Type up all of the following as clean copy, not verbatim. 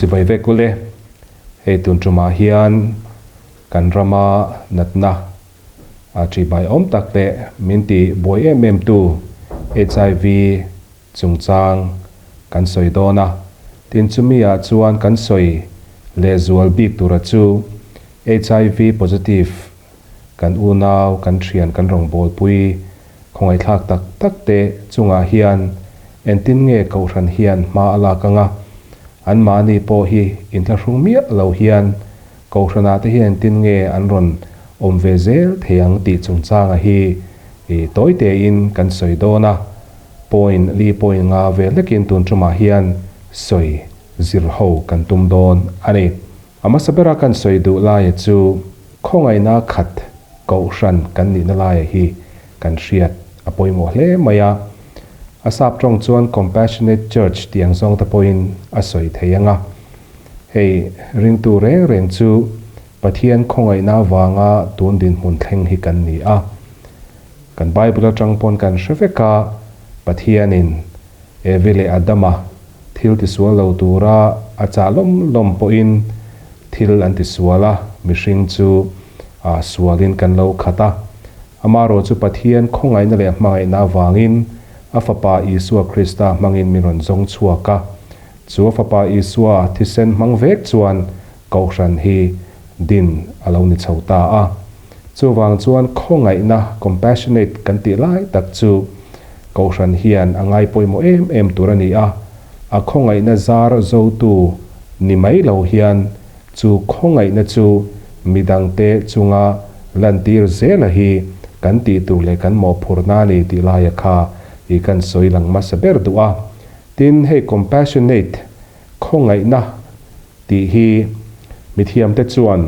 Chibai vek ule, hei tun tumah hian kan rama natna a ṭihbai awm tak leh min ti buai em em tu HIV chungchang kan sawi dawn a, tin chumi ah chuan kan sawi lehzual bik tura chu HIV positive kan unau, kan thian, kan rawngbawlpui khawngaihthlak tak tak te chungah hian engtin nge Kohhran hian hma a lak anga, anmahni pawh hi inthlahrung miah lo hian Kohhranah te hian engtin nge an rawn awm ve zel thei ang tih chungchanga hi tawi tein kan sawi dawn a, point li point nga vel lekin tun tumah hian sawi zir ho kan tum dawn a ni. A hmasa bera kan sawi duh laia chu khawngaihna khat Kohhran kan nihna laia hi kan hriat a pawimawh hle mai a. A sap tawng chuan Compassionate Church tih ang zawng te pawhin a sawi thei ang a. Hei ringtu reng reng chu Pathian khawngaihna avanga tun dinhmun thleng hi kan ni a. Kan Bible atang pawn kan hre vek a, Pathianin Evi leh Adama thil tisual lo tura a chah lawm lawm pawhin thil an tisual a, mihring chu sualin kan lo khat a. Amaherawh chu Pathian khawngaihna leh hmangaihna avangin a Fapa Isua Krista hmangin min rawn zawng chhuak a. Chu a Fapa Isua thisen hmang vek chuan Kohhran hi din a lo ni chho ta a. Chuvang chuan khawngaihna, compassionate, kan tih lai tak chu Kohhran hian a ngai pawimawh em em tur a ni a, a khawngaihna zar zotu ni mai lo hian chu khawngaihna chu midangte chunga lantir zela hi kan tih tur leh kan mawhphurhna a ni tih laia kha i kan sawi lang hmasa ber duh a. Tin, hei compassionate, khawngaihna, tih hi mithiamte chuan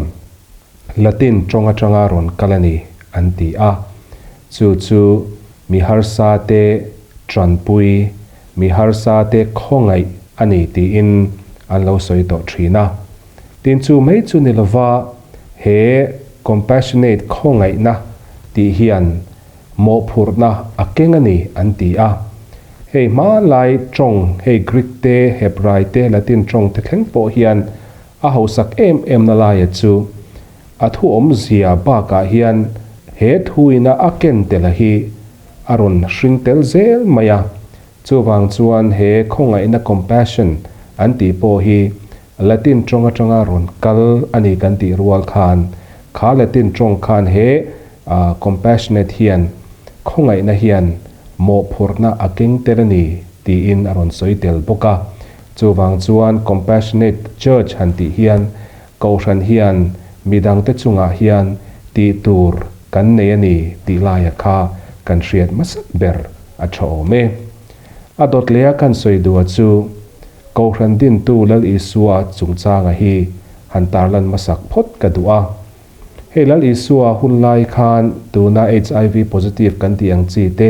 Latin tawng atanga rawn kal a ni an ti a. Chu chu mi harsa te tanpui, mi harsa te khawngaih a ni tiin an lo sawi tawh thin a. Tin chu mai chu ni lova he compassionate khawngaihna tih hian mawhphurhna a keng a ni an ti a. Hei hmanlai tawng hei Greek te, Hebrai te, Latin tawng te thleng pawh hian A hausak em em na laia chu a thu awmzia bakah hian he thuina a ken tel a hi a rawn hring tel zel mai a. Chuvang chuan he khawngaihna compassion an tih pawh hi Latin tawng atanga rawn kal a ni kan tih rual khan kha Latin tawng khan he compassionate hian khawngaihna hian mawhphurhna a keng tel a ni tiin a rawn sawi tel bawk a. Chuvang chuan Compassionate Church han tih hian Kohhran hian midangte chungah hian tih tur kan nei a ni tih laia kha kan hriat hmasak ber a tha awm e. A dawt leh a kan sawi duha chu Kohhran dintu Lal Isua chungchanga hi han tarlan hmasak phawt ka duh a. Hei Lal Isua hun lai khan tuna HIV positive kan tih ang chi te,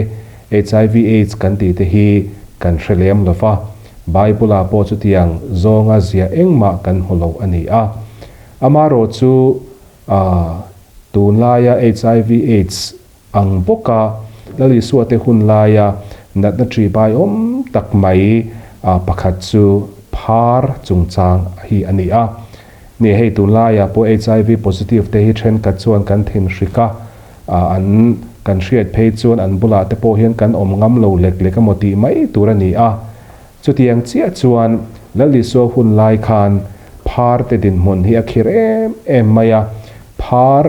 HIV aids kan tih te hi kan hre lem lo va, Bible ah pawh chutiang zawnga zia engmah kan hmu lo a ni a. Amaherawh chu tunlaia HIV aids ang bawka Lal Isua te hun laia natna ṭihbai awm tak mai pakhat chu phar chungchang hi a ni a. Ni hei tunlaiah pawh HIV positive te hi thenkhat chuan kan thinhrik a, an kan hriat phei chuan an bulah te pawh hian kan awm ngam lo lek lek emaw tih mai tur a ni a. Chutiang chiah chuan Lal Isua hun lai khan phar te dinhmun hi a khir em em mai a, phar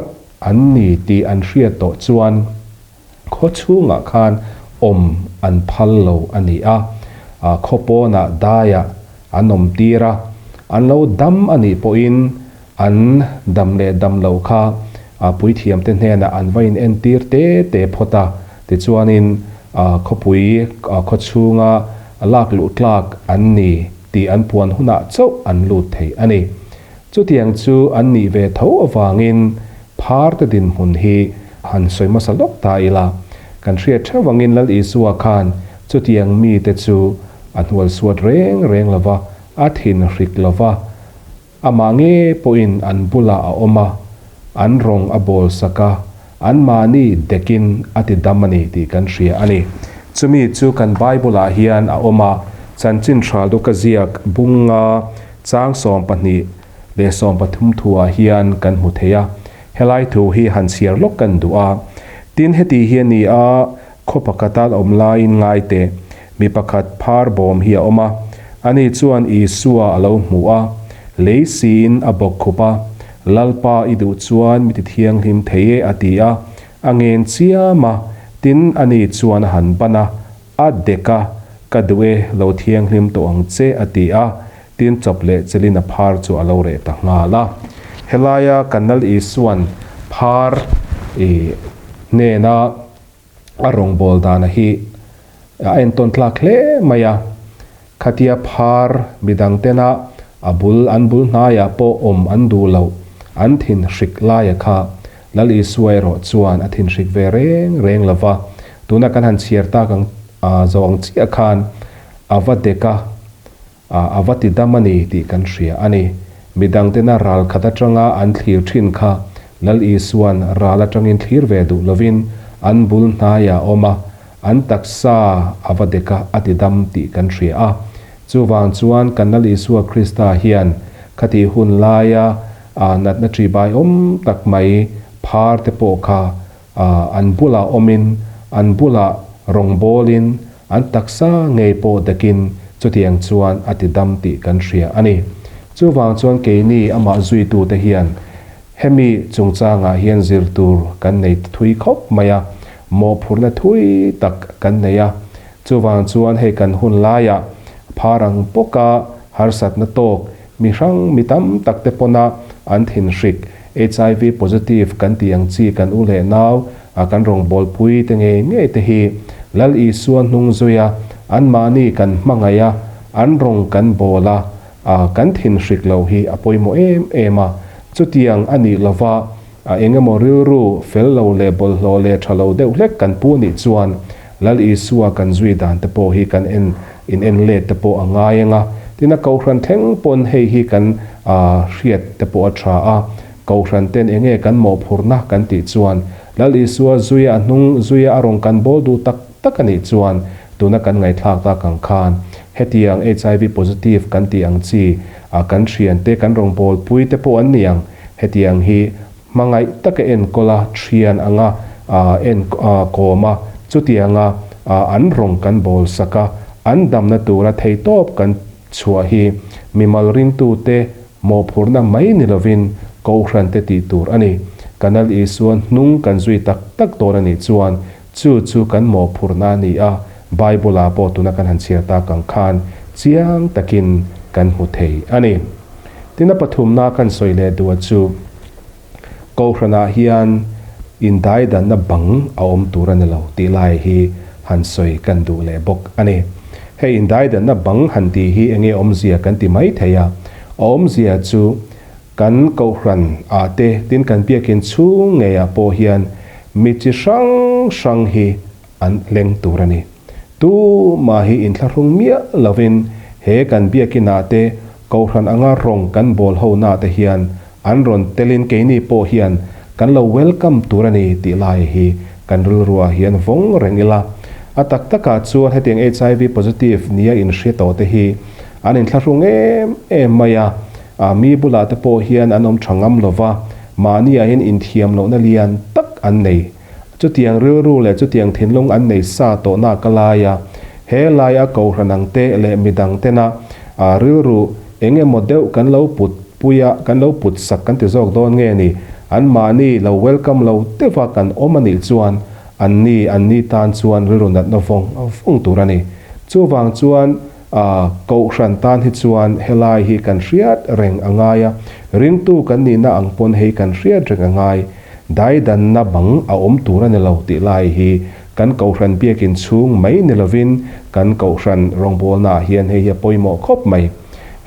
an ni tih an hriat tawh chuan khaw chhungah khan awm an phal lo a ni a, khaw pawnah daiah an awm tir a, an lo dam a nih pawhin an dam leh dam loh kha puithiamte hnenah an va inentir te te phawt a, tichuanin khawpui khaw chhunga lak luh tlak an ni tih an puan hunah chauh an lut thei a ni. Chutiang chu an nih ve tho avangin pharte dinhmun hi han sawi hmasa lawk ta ila, kan hriat theuh angin Lal Isua khan chutiang mite chu a hnual suat reng reng lo va, a thin hrik lo va, amah nge pawhin an bulah a awm a, an rawng a bawl sak a, anmahni dekin a ti dam a ni tih kan hria a ni. Chumi chu kan Bible-ah hian a awm a, Chanchin Hral Duka ziak bunga. Chang 12 leh 13 thuah hian kan hmu thei a. Helai thu hi han chhiar lawk kan duh a. Tin, heti hi a ni a, khaw pakhata awm laiin ngai teh, mi pakhat phar bawm hi a awm a. Ani chuan Isua a lo hmu a, lei siin a bawk khup a, Lalpa i duh chuan mi ti thianghlim thei e a ti a, a ngen chiam a. Tin, ani chuan a han ban a, A dek a, ka duh e, lo thianghlim tawh ang che, a ti a, tin chawp leh chelin a phar chu a lo reh ta nghal a. Helaia kan Lal Isua'n phar i hnena a rawngbâwl dana hi a entawn tlâk hle mai a. Khatia phar midangtena a bul an bul hnaiah pawh awm an duh loh an thin hrik laia kha Lal Isua erawh chuan a thin hrik ve reng reng lo va, tuna kan han chhiar tak ang zo ang chiah khan a va dek a, a va ti dam a ni tih kan hria a ni. Midangtena ral khat atanga an thlir thin kha Lal Isua'n ral atangin thlir ve duh lovin an bul hnaiah a awm a, An taksa a va dek a, a ti dam tih kan hria a. Chuvang chuan kan Lal Isua Krista hian khatih hun laia natna ṭihbai awm tak mai phar te pawh kha an bulah awmin, an bulah rawngbawlin, an taksa ngei pawh dekin chutiang chuan a ti dam tih kan hria a ni. Chuvang chuan keini amah zuitute hian Hemi chungchangah hian zir tur kan nei thui khawp mai a, mawhphurhna thui tak kan nei a. Chuvang chuan hei kan hun laiah phar ang bawka harsatna tawk mi hrang mi tam tak te pawna an thinhrik, HIV positive kan tih ang chi kan u leh nau a kan rawngbawlpui te ngei ngei te hi Lal Isua hnung zuia anmahni kan hmangaih a, an rawng kan bawl a, A, kan thinhrik loh hi a pawimawh em em a, chutiang a nih lova a engemaw rilru fel lo leh bawlhhlawh leh tha lo deuh hlek kan pu nih chuan Lal Isua kan zui dan te pawh hi kan en in en let te pawh a ngai ang a, tin a Kohhran thleng pawn hei hi kan hriat te pawh a tha a, Kohhran ten enge kan mawhphurhna kan tih chuan Lal Isua zuia a hnung zuia a rawn kan bawl duh tak tak a nih chuan tuna kan ngaihthlak tak ang khan hetiang HIV positive kan tih ang chi a kan thiante kan rawngbawlpui te pawh an ni ang. Hetiang hi hmangaih taka enkawl a, thian anga en kawm a, chutianga an rawng kan bawl sak a, an damna tura theitawp kan chhuah hi mimal ringtute Mawhphurhna mai ni lovin Kohhran te tih tur a ni. Kanal Isua hnung kan zui tak tak dawn a nih chuan chu chu kan mawhphurhna a ni a, Bible-ah pawh tuna kan han chhiar tak ang khan chiang takin kan hmu thei a ni. Tin a pathumna kan sawi leh duh a chu Kohhranah hian indaidanna bang a awm tur a ni lo tih lai hi han sawi kan duh leh bawk a ni. Hei indaidanna bang han tih hi enge awmzia kan ti mai thei a, a awmzia chu kan Kohhran ah te tin kan biakin chhung ngeiah pawh hian mi chi hrang hrang hi an leng tur a ni. Tu mah hi inthlahrung miah lovin he kan biakin ah te Kohhran anga rawng kan bawl ho na te hian An rawn telin keini pawh hian kan lo welcome tur a ni tih lai hi kan rilruah hian vawng reng ila. A tak takah chuan hetiang HIV positive nia inhria tawh te hi an inthlahrung em em mai a, mi bulah te pawh hian an awm tha ngam lova, mahniah hian inthiam lohna lian tak an nei. Chutiang rilru leh chutiang thinlung an nei sa tawh nak a lai a, he laia Kohhran ang te leh midang tena rilru eng emaw deuh kan lo put pui a, kan lo put sak kan ti zawk dawn nge ni? An mahni lo welcome lo deuha kan awm a nih chuan an ni an ni tan chuan rilru natna vawng vawng tur a ni. Chuvang chuan Kohhran tan hi chuan helai hi kan hriat reng a ngai a, ringtu kan nihna ang pawn hei kan hriat reng a ngai. Daidanna bang a awm tur a ni lo tih lai hi kan Kohhran biakin chhung mai ni lovin kan Kohhran rawngbawlnaah hian hei hi a pawimawh khawp mai.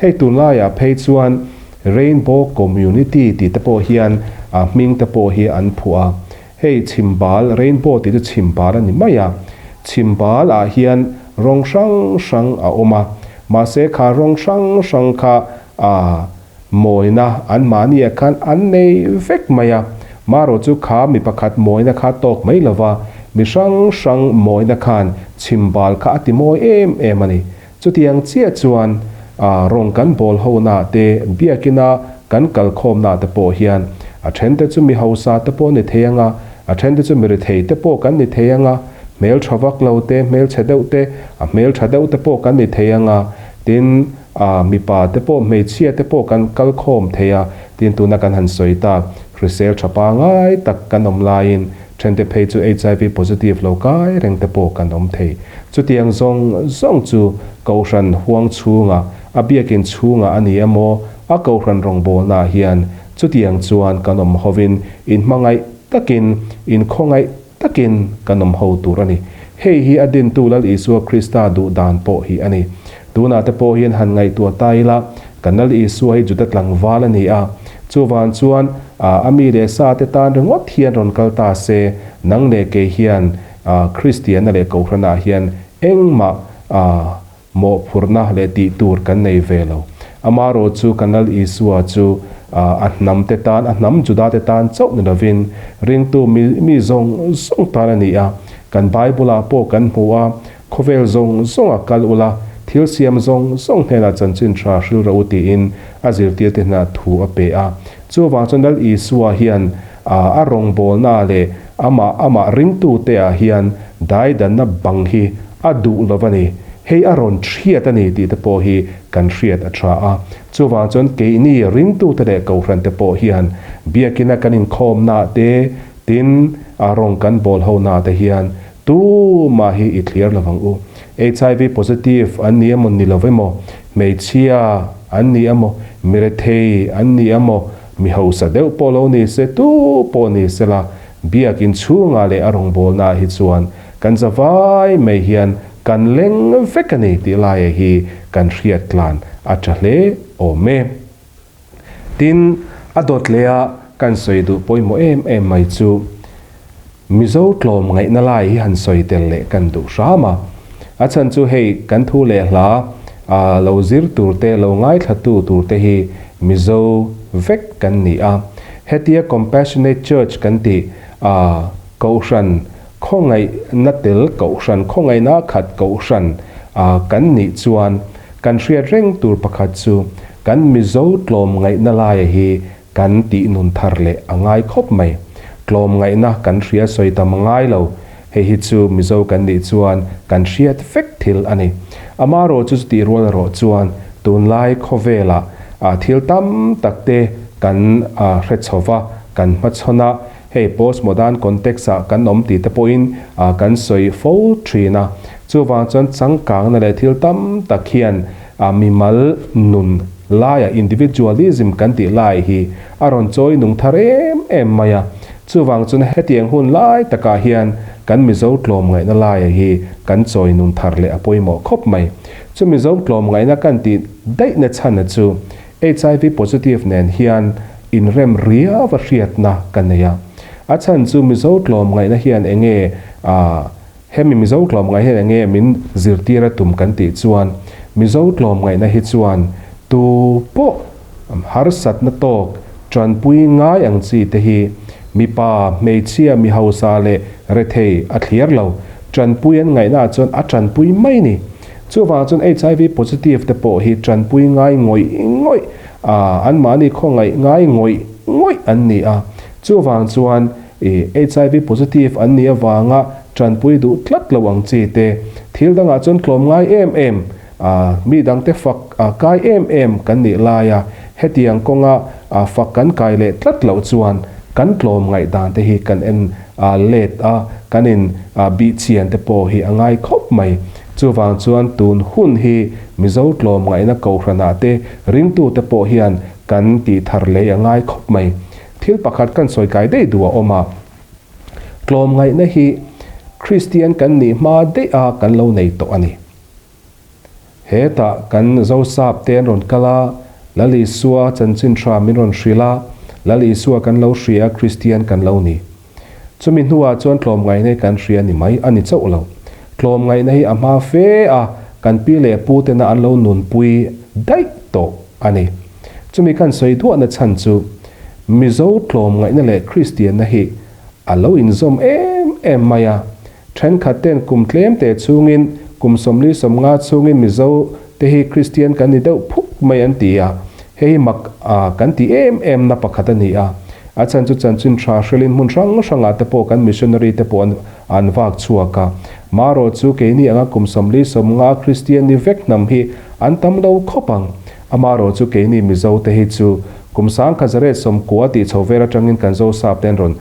Hei tunlaiah phei chuan Rainbow Community tih te pawh hian hming te pawh hi an phuah a. Hei chhimbal, Rainbow tih chu chhimbal a ni mai a. Chhimbal ah hian rawng hrang hrang a awm a. Mahse kha rawng hrang hrang kha Mawina an mahniah khan an nei vek mai a, marawh chu kha mi pakhat mawina kha tawk mai lova, mi hrang hrang mawina khan chhimbal kha a ti mawi em em a ni. Chutiang chiah chuan Rawng kan bawl ho na te, biakin a kan kal khawm na te pawh hian a then te chu mi hausa te pawh ni thei anga, a then te chu mi rethei te pawh kan ni thei anga, hmel tha vak lo te, hmel chhe deuh te, a hmel tha deuh te pawh kan ni thei anga, tin, mipa te pawh hmeichhia te pawh kan kal khawm thei a, tin tuna kan han sawi tak hrisel tha pangai tak kan awm laiin Thente phei chu HIV positive lo kai reng te pawh kan awm thei. Chutiang zawng zawng chu Kohhran huang chhunga, a biakin chhunga a ni emaw, a Kohhran rawngbawlnaah hian chutiang chuan kan awm hovin inhmangaih takin, inkhawngaih takin kan awm ho tur a ni. Hei hi a dintu Lal Isua Krista duh dan pawh hi a ni. Tunah te pawh hian han ngaihtuah ta ila, kan Lal Isua hi Juda tlangval a ni a, chuvang chuan a mi leh sa te tan ringawt hian rawn kal ta se, nang leh kei hian Kristianna leh Kohhranah hian engmah mawhphurhna leh tih tur kan nei ve lo. Amaherawh chu kan Lal Isua chu a hnam te tan, a hnam Juda te tan chauh ni lovin ringtu mi zawng zawng tan a ni a, kan Bible-ah pawh kan hmu a, Khawvel zawng zawnga kal ula, thil siam zawng zawng hnenah chanchin tha hril rawh u tiin a zirtirte hnenah thu a pe a. Chuvang chuan Lal Isua hian a rawngbawlna leh amah amah ringtute ah hian daidanna bang hi a duh lo a ni. Hei a rawn hriat a ni tih te pawh hi kan hriat a tha a. Chuvang chuan keini ringtute leh kohhrante pawh hian biakina kan inkhawmnaah te, tin a rawng kan bawl honaah te hian Tu mah hi i thlir lovang u. HIV positive an ni emaw ni lo emaw, hmeichhia an ni emaw, mirethei an ni emaw, mi hausa deuh pawh lo ni se, tu pawh ni sela, biakin chhungah leh a rawngbawlnaah hi chuan kan zavai mai hian kan leng vek a ni tih laia hi kan hriat tlan a tha hle awm e. Tin, a dawt leh a kan sawi duh pawimawh em em mai chu Mizo tlawm ngaihna lai hi han sawi tel leh kan duh hram a. A chhan chu hei kan thu leh hla a lo zir tur te, lo ngaithla tu tur te hi Mizo vek kan ni a. Hetia Compassionate Church kan tih a Kohhran khawngaihna tel Kohhran khawngaihna khat Kohhran a kan nih chuan Kan hriat reng tur pakhat chu kan Mizo tlawmngaihna laia hi kan tih nun thar leh a ngai khawp mai. Tlawmngaihna kan hria sawi tam a ngai lo. Hei hi chu Mizo kan nih chuan kan hriat vek thil a ni. Amarawh chu chutih rual erawh chuan tunlai khawvelah thil tam tak te kan hre chho va, kan hmachhawn a, Hei postmodern context ah kan awm tih te pawhin kan sawi fo thin a. Chuvang chuan changkangna leh thil tam tak hian mimal nun laiah individualism kan tih lai hi a rawn chawi nung thar em em mai a. Chuvang chuan hetiang hun lai takah hian kan Mizo tlawmngaihna laia hi kan chawi nun thar leh a pawimawh khawp mai. Chu Mizo tlawmngaihna kan tih daihna chhana chu HIV positive nen hian inrem riau a hriatna ka nei a. A chhan chu Mizo tlawmngaihna hian enge ah hemi Mizo tlawmngaih hian enge min zirtir a tum kan tih chuan Mizo tlawmngaihna hi chuan tu pawh harsatna tawk tanpui ngai ang chi te hi mipa, hmeichhia, mi hausa leh rethei a thliar lo. Tanpui an ngaihna ah chuan a tanpui mai ni. Chuvang chuan HIV positive te pawh hi tanpui ngai ngawih ngawih a, anmahni khawngaih ngai ngawih ngawih an ni a. Chuvang chuan i HIV positive an nih avanga tanpui duh tlat lo ang chi te, thil dangah chuan tlawm ngai em em a, mi dangte fak kai em em kan nih laia hetiang kawnga fak kan kai leh tlat loh chuan kan tlawm ngaihdan te hi kan en let a, kan in bihchian te pawh hi a ngai khawp mai. Chuvang chuan tun hun hi Mizo tlawmngaihna Kohhranah te ringtute pawh hian kan tih thar lei a ngai khawp mai. Thil pakhat kan sawi kai daih duh a awm a. Tlawmngaihna hi Kristian kan nih hma daih a kan lo nei tawh a ni. Hetah kan Zosap te an rawn kal a, Lal Isua chanchin tha min rawn hrilh a, Lal Isua kan lo hria a Kristian kan lo ni. Chumi hnuah chuan tlawmngaihna hi kan hria ni mai a ni chauh lo. Tlawmngaihna hi a hma fe a, kan pi leh pu tena an lo nunpui daih tawh a ni. Chumi kan sawi duahna chhan chu Mizo tlawmngaihna leh Kristianna hi a lo inzawm em em mai a. Thenkhat ten kum tlem te chhungin, kum 40 50 chhungin Mizo. te hi Kristian kan ni deuh phuk mai an ti a, hei hi mak kan ti em em na pakhat a ni a. A chhan chu chanchin tha hrelin hmun hrang hrangah te pawh kan missionary te pawh an an vak chhuak a. Marawh chu keini anga kum 40 50 Kristian ni vek hnam hi an tam lo khawp ang. Amarawh chu keini Mizo te hi chu kum 1990 tih chho vel atangin kan Zosap te an rawn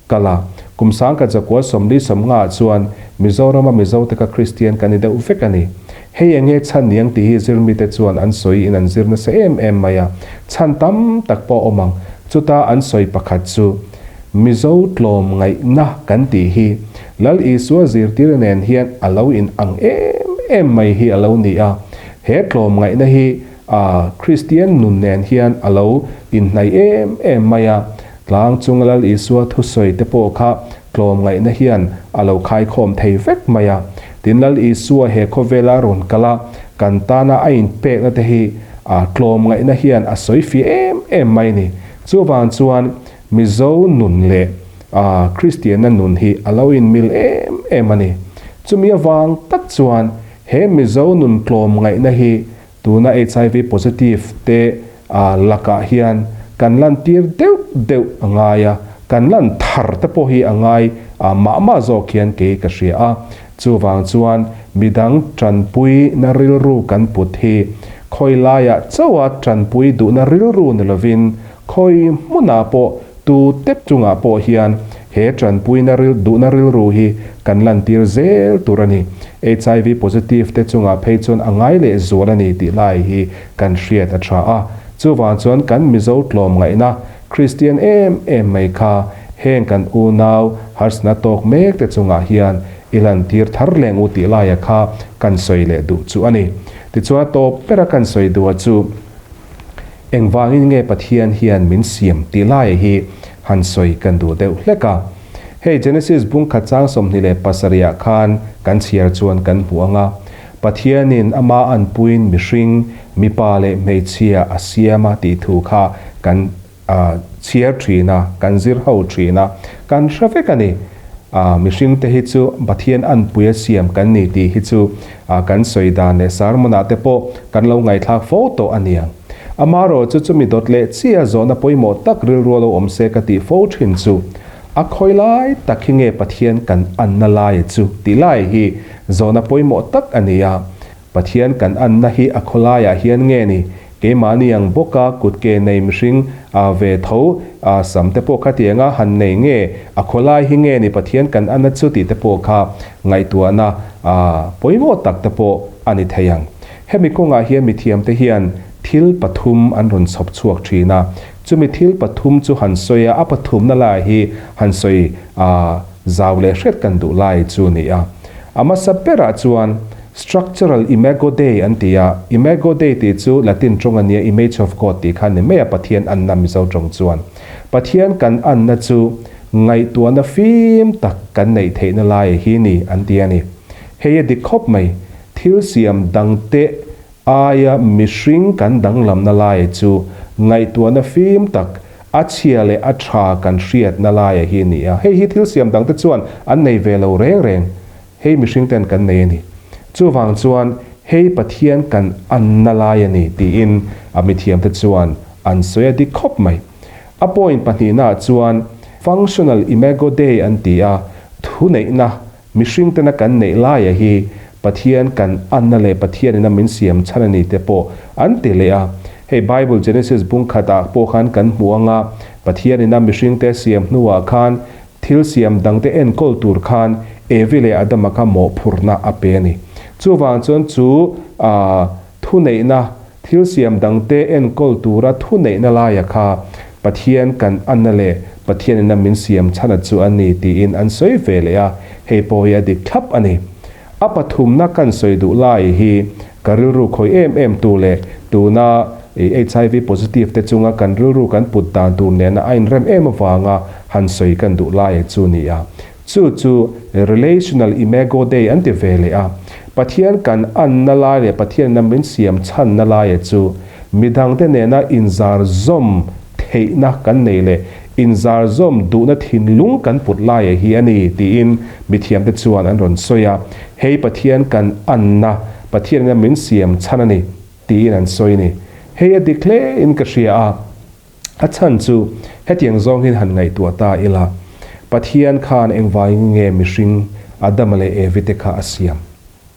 kal a. Kum 1940 50 ah chuan Mizorama Mizo te kha Kristian kan ni deuh vek a ni. Hei enge chhan niang tih hi zirmite chuan an sawi in an zir nasa em em mai a. Chhan tam tak pawh a awm ang. Chuta an sawi pakhat chu Mizo tlawm ngaihna kan tih hi Lal Isua zirtir nen hian a lo in ang em em mai hi a lo ni a. He tlawm ngaihna hi a Kristian nun nen hian a lo inhnaih em em mai a. Tlang chunga Lal Isua thusawi te pawh kha tlawm ngaihna hian a lo khaikhawm thei vek mai a. Tin, Lal Isua he khawvela rawn kal a, kan tana a inpekna te hi a tlawm ngaihna hian a sawi fih em em mai ni. Chuvang chuan Mizo nun leh a Kristianna nun hi a lo inmil em em a ni. Chumi avang tak chuan he Mizo nun tlawm ngaihna hi Tuna hiv positive te lakah hian kan lantir deuh deuh a ngai a, kan lan thar te pawh hi a ngai mah mah zawk hian kei ka hria a. Chuvang chuan midang tanpui na rilru kan put hi khawi laiah chauha tanpui duhna rilru ni lovin khawi hmunah pawh Tu tep chungah pawh hian he tanpuina ril duhna rilru hi kan lantir zel tur a ni. Hiv positive te chungah phei chuan a ngai leh zual a ni tih lai hi kan hriat a tha a. Chuvang chuan kan Mizo tlawm ngaihna Kristian em em mai kha heng kan unau harsna tawk mek te chungah hian i lantir thar leng u tih laia kha kan sawi leh duh chu a ni. Tichuan a tawp bera kan sawi duh a chu. Engvangin nge Pathian hian min siam tih laia hi han sawi kan duh deuh hlek a. Hei Genesis bung khat chang 27 ah khan kan chhiar chuan kan hmu ang a, Pathianin ama anpuiin mihring, mipa leh hmeichhia a siam a tih thu kha kan chhiar thin a, kan zir ho thin a, kan hre vek a ni. Mihringte hi chu Pathian anpui a siam kan ni tih hi chu kan sawi dan leh sermon ah te pawh kan lo ngaihthlak fo tawh a niang. Amarawh chu chumi dawt leh chiah zawhna pawimawh tak rilru a lo awm se ka tih fo thin chu, a khawi lai tak hi nge Pathian kan anna lai chu tih lai hi zawhna pawimawh tak a ni a. Pathian kan anna hi a khawlaiah hian nge ni? Keimahni ang bawka kutke nei mihring a ve tho a sam te pawh khatianga han nei nge a khawlai hi nge ni Pathian kan anna chu tih te pawh kha ngaihtuahna a pawimawh tak te pawh a ni thei ang. Hemi kawngah hian mithiamte hian thil pathum an rawn chhawp chhuak thin a, chumi thil pathum chu han sawi a, a pathumna lai hi han sawi a zau leh hret kan duh lai chu a ni a. A hmasa berah chuan Structural Imago Dei an ti a, Imago Dei tih chu Latin tawng a nia, Image of God tih kha ni mai a, Pathian anna Mizo tawng chuan. Pathian kan anna chu ngaihtuahna fim tak kan neih theihna lai hi ni an ti a ni. Hei a dik khawp mai, thil siam dangte aia mihring kan danglamna lai chu ngaihtuahna fim tak, a chhia leh a tha kan hriatna lai hi ni a. Hei hi thil siam dangte chuan an nei ve lo reng reng. Hei mihring ten kan nei a ni. Chuvang chuan hei Pathian kan anna lai a ni tiin a mithiamte chuan an sawi a dik khawp mai. A point pahnihnaah chuan functional imago Dei an ti a, thuneihna mihring tena kan neih laia hi Pathian kan anna leh Pathianina min siam chhan a ni te pawh an ti leh a. Hei Bible Genesis bung khatah pawh khan kan hmu anga Pathianina mihringte siam hnuah khan Thil siam dangte enkawl tur khan Evi leh Adama kha mawhphurhna a pe a ni. Chuvang chuan chu thuneihna, thil siam dangte enkawl tura thuneihna laia kha Pathian kan anna leh Pathianina min siam chhana chu a ni tiin an sawi ve leh a, hei pawh hi a dik thlap a ni. A pathumna kan sawi duh lai hi ka rilru khawi em em tu leh tuna hiv positive te chunga kan rilru kan put dan tur nena a inrem em avanga han sawi kan duh lai chu ni a. Chu chu relational imago Dei an ti ve leh a. Pathian kan anna lai leh Pathianna min siam chhanna lai chu midangte nena inzar zawm theihna kan nei leh Inzar zawm duhna thinlung kan put laia hi a ni, tiin mithiamte chuan an rawn sawi a. Hei Pathian kan anna, Pathianin a min siam chhan a ni tiin an sawi a ni. Hei a dik hle in ka hria a, a chhan chu hetiang zawng hian han ngaihtuah ta ila, Pathian khan engvangin nge mihring Adama leh Evi te kha a siam?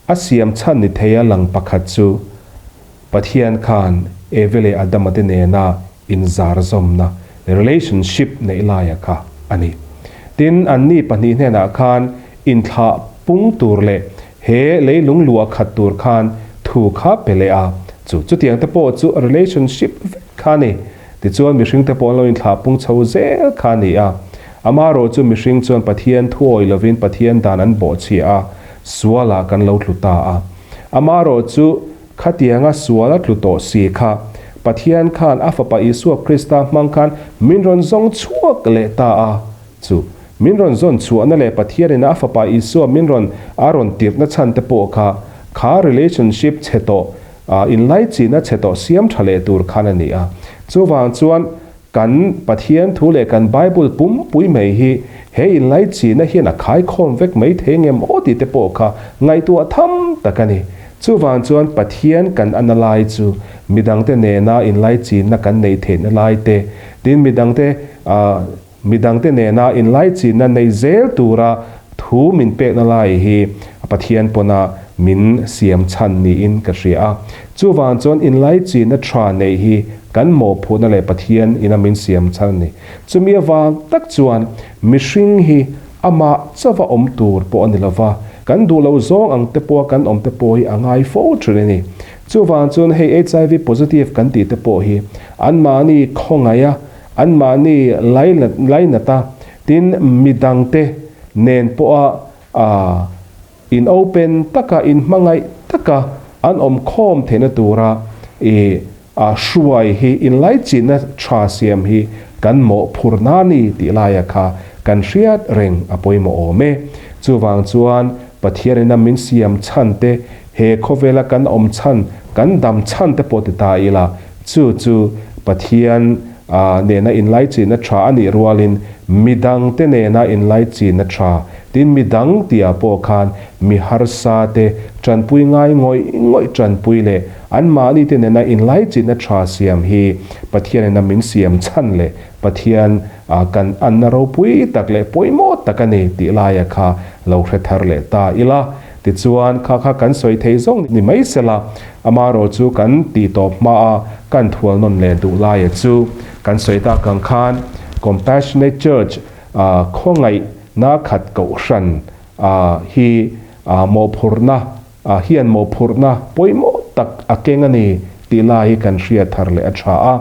A siam chhan ni thei a lang pakhat chu Pathian khan Evi leh Adama te nena inzarzawmna, relationship, neih laia kha a ni. Tin, anni pahnih hnenah khan inthlah pung tur leh he leilung luah khat tur khan thu kha pe leh a, chu chutiang te pawh chu relationship vek kha a ni. Tichuan mihring te pawh an lo inthlah pung chho zel kha a ni a. Amaherawh chu mihring chuan Pathian thuawi lovin Pathian dan an bawhchhia a, sualah kan lo tlu ta a. Amaherawh chu Khatianga sual a tlu tawh si kha, Pathian khan a Fapa Isua Krista hmang khan min rawn zawng chhuak leh ta a. Chu min rawn zawn chhuahna leh Pathianin a Fapa Isua min rawn a rawn tirhna chhan te pawh kha, kha relationship chhe tawh, inlaichina chhe tawh siam tha leh tur khan a ni a. Chuvang chuan Kan Pathian thu leh kan Bible pumpui mai hi he inlaichihna hian a khaikhawm vek mai thei ngem aw tih te pawh kha ngaihtuah tham tak a ni. Chuvang chuan Pathian kan ana lai chu midangte nena inlaichihna kan neih theihna lai te, tin midangte midangte nena inlaichihna nei zel tura thu min pekna lai hi Pathian pawna min siam chhan niin ka hria a. Chuvang chuan inlaichihna tha neih hi Kan mawhphurhna leh Pathian ina min siam chhan a ni. Chumi avang tak chuan mihring hi amah chauha awm tur pawh a ni lova, kan duh lo zawng ang te pawha kan awm te pawh hi a ngai fo thin a ni. Chuvang chuan hei HIV positive kan tih te pawh hi anmahni khawngaih a, anmahni lainat a, tin midangte nen pawha In open taka in hmangaih taka an awm khawm theihna tura i hruai hi inlaichinna tha siam hi kan mawhphurhna a ni tih laia kha kan hriat reng a pawimawh awm e. Chuvang chuan Pathianin a min siam chhan te, he khawvela kan awm chhan, kan dam chhan te pawh ti ta ila, chu chu Pathian nena inlaichinna tha a nih rualin midangte nena inlaichinna tha Tin, mi dang tihah pawh khan mi harsa te tanpui ngai ngawih ngawih tanpui leh anmahni te nena inlaichinna tha siam hi Pathianin a min siam chhan leh Pathian kan anna ropui tak leh pawimawh tak a ni tih laia kha lo hre thar leh ta ila. Tichuan, kha kha kan sawi thei zawng ni mai sela, amaherawh chu kan tih tawp hmaa kan thual nawn leh duh laia chu kan sawi tak ang khan Compassionate Church khawngaih Na khat kohhran hi mawhphurhna hian mawhphurhna pawimawh tak a keng a ni tih lai hi kan hriat thar leh a tha a.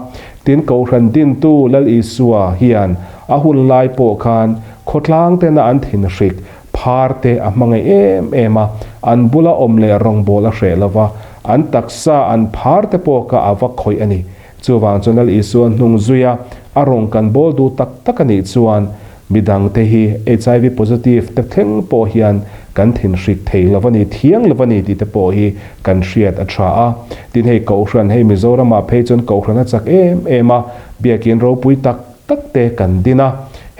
Tin, kohhran dintu Lal Isua hian a hun lai pawh khan khawtlang tena an thinhrik phar te a hmangaih em em a, an bula awm leh rawngbâwl a hreh lo va, an taksa an phar te pawh kha a va khawih a ni. Chuvang chuan Lal Isua hnung zuia a rawng kan bawl duh tak tak a nih chuan Midangte hi HIV positive te thleng pawh hian kan thinhrik thei lo a ni, thiang lo a ni tih te pawh hi kan hriat a tha a. Tin hei Kohhran, hei Mizoramah phei chuan Kohhran a chak em em a, biakin ropui tak tak te kan din a.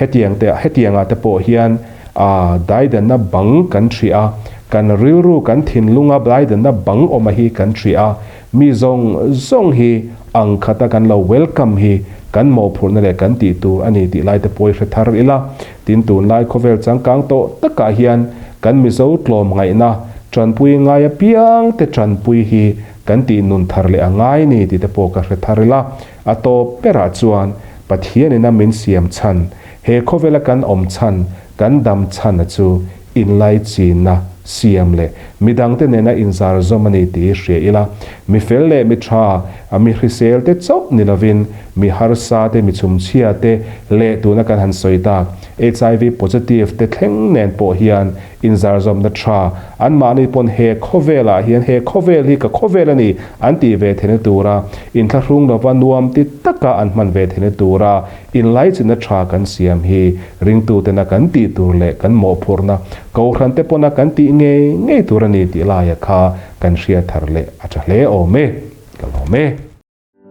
Hetiang te, hetiangah te pawh hian aa daidanna bang kan hrih a, kan rilru, kan thinlunga daidanna bang awma hi kan hrih a, Mi zawng zawng hi ang khata kan lo welcome hi kan mawhphurhna leh kan tih tur a ni tih lai te pawi hre thar ila. Tin, tunlai khawvel changkang tawh takah hian kan Mizo tlawmngaihna tanpui ngai apiang te tanpui hi kan tih nun thar leh a ngai ni tih te pawh ka hre thar ila. A tawp berah chuan Pathianin a min siam chhan, he khawvela kan awm chhan, kan dam chhan a chu inlaichinna siam leh midangte nena inzarzawm a ni tih hria ila, mi fel leh mi tha, mi hrisel te chauh ni lovin mi harsa te, mi chhumchhia te leh tuna kan han sawi tak HIV positive te thleng nen pawh hian inzarzawmna tha anmahni pawn he khawvelah hian he khawvel hi ka khawvel a ni an tih ve theihna tura inthlahrung lova nuam ti taka an hman ve theihna tura Inlaichinna tha kan siam hi ringtutena kan tih tur leh kan mawhphurhna, Kohhrante pawna kan tih ngei ngei tur a ni tih laia kha kan hriat thar leh a tha hle awm e. Ka lawm e.